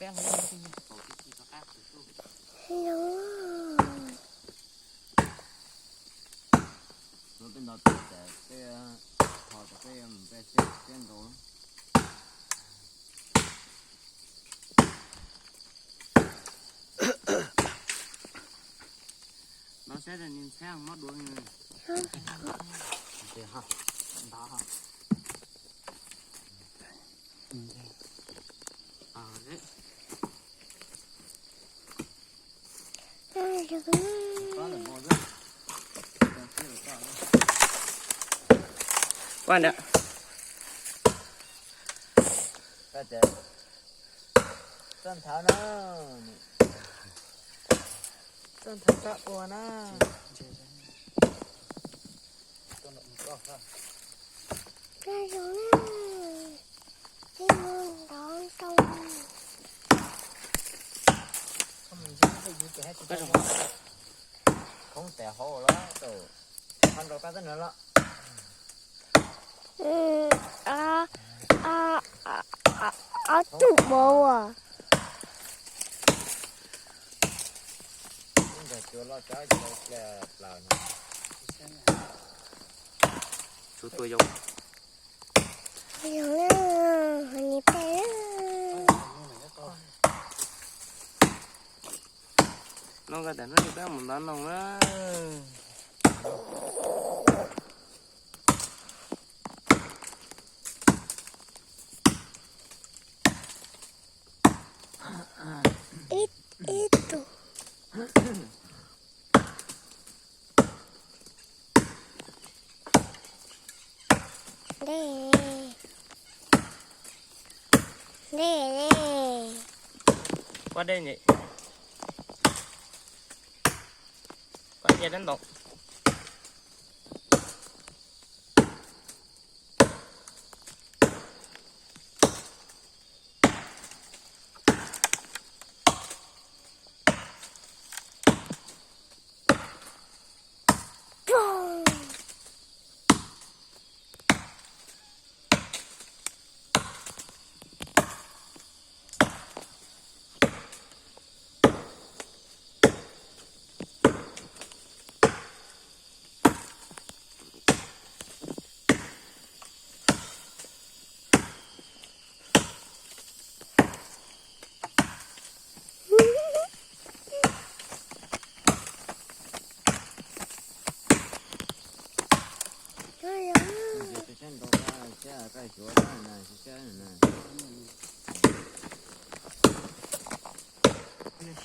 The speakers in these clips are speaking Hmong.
Peb nto peb, peb tho peb mus peb siab nkaus. Nov saib nis ntxhab mob dua. Txoj nthav na, txoj nthav kab ua na. Khoob tes hauv los, qhov nrau kab teb no los. Ob tug npau as. Ib nrog cua loj cov cua plaws no. Tshuav tua yau. Yau na, ho ni peb. Noj koj tas hnub peb mus ntov noog na. Ib, ib tug. Dej, dej, dej. Kuaj dej nyem. Kuaj dej dab ntau.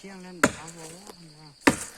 Siab le nrov vau.